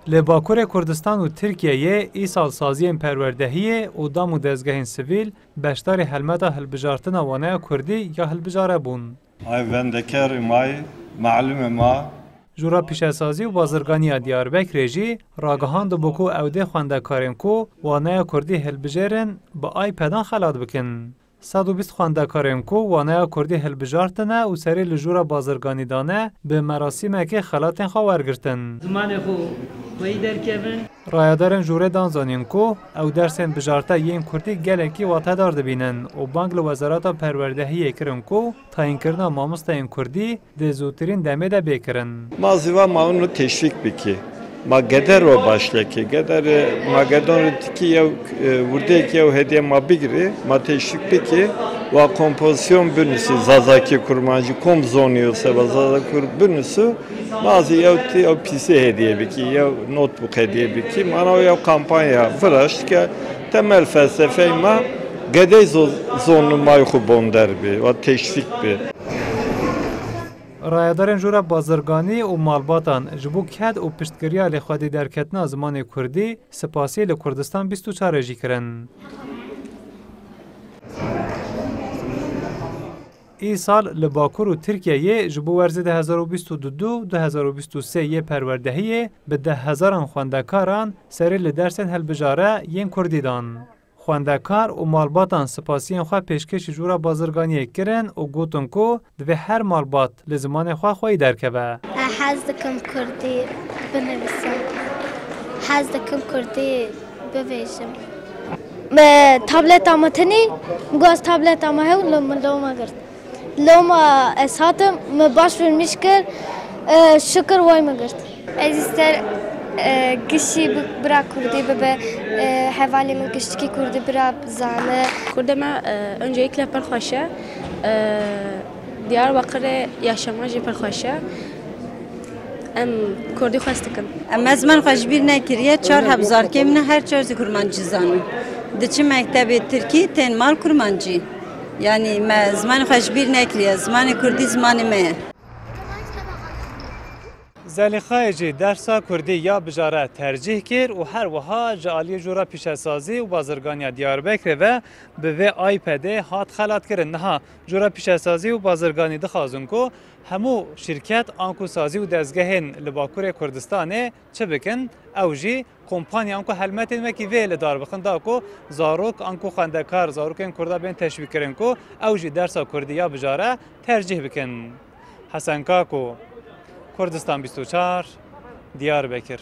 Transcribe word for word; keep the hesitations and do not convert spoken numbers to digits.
Li Bakurê Kurdistan û Tirkiyeyê îsal saziyên perwerdehiyê û dam û dezgehên sivîl beşdarî helmeta hilbijartina waneya kurdî ya hilbijare bûn. Ay vendekerê ma ye, malûmê ma. Jûra Pîşesazî û Bazirganiya Diyarbekirê jî ragihandibû ku ew dê xwendekarên ku waneya kurdî hilbijêrin bi iPadan xelat bikin. Sed û bîst xwendekarên ku waneya kurdî hilbijartine û serê li jûra bazirganî dane, bi merasîmekê xelatên xwe wergirtin. Zimanê xwe xweyî derkevin. Rayedarên jûrê dan zanîn ku ew dersên bijarte yên kurdî gelekî watedar dibînin û bang li Wezareta Perwerdehiyê kirin ku tayînkirina mamosteyên kurdî di zûtirîn demê de bê kirin. Ma zî va ma hûn teşvîk bikî. Ma geder o başlekî. Geder, e, ma gedon ri tikî yew, e, wurdeyekî yew hediye ma bigirî, ma teşvîk bikî. Wa kompozîsyon binusî, zazakî kurmancî, kom zonî yo seba zazakî kur binusî, ma zî yew ti yew pîsê hediye bikî, yew notebook hediye bikî. Mana o yew kampanya viraşt ke temel felsefey ma gedey zo-, zonû may xwe bonder bi, wa teşvîk bi. Rayedarên Jûra Bazirganî û Malbatan ji bo ked û piştgiriya li xwedî derketina zimanê kurdî spasiyê li Kurdistan bîst û çar jî kirin. Îsal li Bakur û Tirkiyeyê ji bo werzê du hezar û bîst û du du du hezar û bîst û sê yê perwerdehiyê bi deh hezaran xwendekaran serê li dersên hilbijare yên kurdî dan. Xwendekar û malbatan spasiyên xwe pêşkêşî Jûra Bazirganiyê kirin û gotin ku divê her malbat li zimanê xwe xweyî derkeve. Ez hez dikim kurdî binivîsim. Hez dikim kurdî bibêjim. Me tableta me tenî, min got ez tableta me hew, min loma girt. Loma ez hatim, min baş firmîş kir, e, şikir way min girt. Ez ister, e, gişî bi-, bira kurdî bibe, e, hevalê min giştikî kurdî bira bizane. Kurdê me, e, öncelikle pir xweş e. E, Diyarbakirê yaşama jî pir xweş e. Em kurdî xwest dikin. Em, me ziman xwe ji bîr nekiriye, çar heb zarkê min e, her çar zî kurmancî zanin. Diçim mektebê tirkî, tên mal kurmancî. Yanî me zimanê xwe ji bîr nekiriye, zimanê kurdî zimanê me ye. Zelîxayê jî dersa kurdî ya bijare tercîh kir û her wiha ji aliyê Jûra Pîşesazî û Bazirganiya Diyarbekirê ve bi vê iPadê hat xelatkirin. Niha Jûra Pîşesazî û Bazirganî dixwazin ku hemû şîrket anku sazî û dezgehên li Bakurê Kurdistanê çi bikin, ew jî kompanyan ku helmetên wekî vê li dar bixin, da ku zarok anku xwendekar, zarokên kurda bên teşwîqkirin ku ew jî dersa kurdî ya bijare tercîh bikin. Hesen Kako, Kurdistan bîst û çar, Diyarbekir.